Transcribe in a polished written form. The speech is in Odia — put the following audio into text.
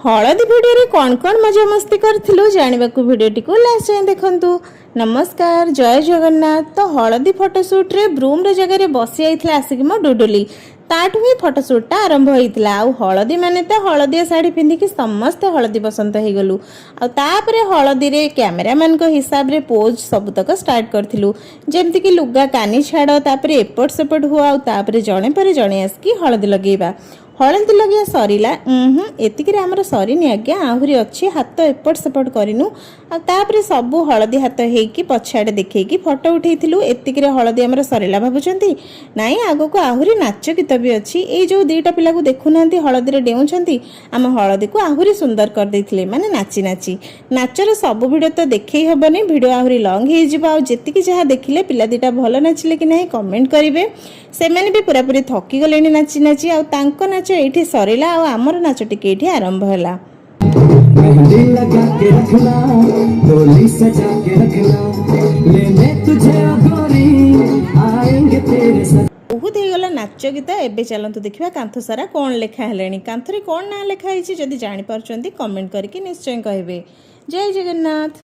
ହଳଦୀ ଭିଡ଼ିଓରେ କ'ଣ କ'ଣ ମଜାମସ୍ତି କରିଥିଲୁ, ଜାଣିବାକୁ ଭିଡ଼ିଓଟିକୁ ଲାଷ୍ଟ ଯାଏଁ ଦେଖନ୍ତୁ। ନମସ୍କାର, ଜୟ ଜଗନ୍ନାଥ। ତ ହଳଦୀ ଫଟୋସୁଟ୍ରେ ଗ୍ରୁମ୍ର ଜାଗାରେ ବସି ଯାଇଥିଲା ଆସିକି ମୋ ଡୁଡୁଲି। ତାଠୁ ହିଁ ଫଟୋସୁଟ୍ଟା ଆରମ୍ଭ ହେଇଥିଲା। ଆଉ ହଳଦୀ ମାନେ ତ ହଳଦିଆ ଶାଢ଼ୀ ପିନ୍ଧିକି ସମସ୍ତେ ହଳଦୀ ବସନ୍ତ ହେଇଗଲୁ। ଆଉ ତାପରେ ହଳଦୀରେ କ୍ୟାମେରାମ୍ୟାନଙ୍କ ହିସାବରେ ପୋଜ୍ ସବୁତକ ଷ୍ଟାର୍ଟ କରିଥିଲୁ, ଯେମିତିକି ଲୁଗା କାନି ଛାଡ଼, ତାପରେ ଏପଟ ସେପଟ ହୁଅ, ଆଉ ତାପରେ ଜଣେ ପରେ ଜଣେ ଆସିକି ହଳଦୀ ଲଗେଇବା। ହଳଦୀ ଲଗେଇବା ସରିଲା। ହୁଁ, ଏତିକିରେ ଆମର ସରିନି ଆଜ୍ଞା, ଆହୁରି ଅଛି। ହାତ ଏପଟ ସେପଟ କରିନୁ। ଆଉ ତାପରେ ସବୁ ହଳଦୀ ହାତ ହେଇକି ପଛଆଡ଼େ ଦେଖେଇକି ଫଟୋ ଉଠେଇଥିଲୁ। ଏତିକିରେ ହଳଦୀ ଆମର ସରିଲା ଭାବୁଛନ୍ତି? ନାଇଁ, ଆଗକୁ ଆହୁରି ନାଚ ଗୀତ ବି ଅଛି। ଏଇ ଯୋଉ ଦିଟା ପିଲାକୁ ଦେଖୁନାହାନ୍ତି, ହଳଦୀରେ ଡେଉଁଛନ୍ତି, ଆମ ହଳଦୀକୁ ଆହୁରି ସୁନ୍ଦର କରିଦେଇଥିଲେ, ମାନେ ନାଚି ନାଚି। ନାଚର ସବୁ ଭିଡ଼ିଓ ତ ଦେଖେଇ ହେବନି, ଭିଡ଼ିଓ ଆହୁରି ଲଙ୍ଗ ହେଇଯିବ। ଆଉ ଯେତିକି ଯାହା ଦେଖିଲେ, ପିଲା ଦିଟା ଭଲ ନାଚିଲେ କି ନାହିଁ କମେଣ୍ଟ କରିବେ। ସେମାନେ ବି ପୁରାପୁରି ଥକି ଗଲେଣି ନାଚି ନାଚି। ଆଉ ତାଙ୍କ ନାଚ ଏଇଠି ସରିଲା ଆଉ ଆମର ନାଚ ଟିକେ ଏଇଠି ଆରମ୍ଭ ହେଲା। मेहंदी लगा के रखना, डोली सजा के रखना, लेने तुझे ओ गोरी आएंगे तेरे सजना। ବହୁତ ହେଇଗଲା ନାଚ ଗୀତ। ଏବେ ଚାଲନ୍ତୁ ଦେଖିବା କାନ୍ଥ ସାରା କ'ଣ ଲେଖା ହେଲାଣି। କାନ୍ଥରେ କ'ଣ ନାଁ ଲେଖା ହେଇଛି, ଯଦି ଜାଣିପାରୁଛନ୍ତି କମେଣ୍ଟ କରିକି ନିଶ୍ଚୟ କହିବେ। ଜୟ ଜଗନ୍ନାଥ।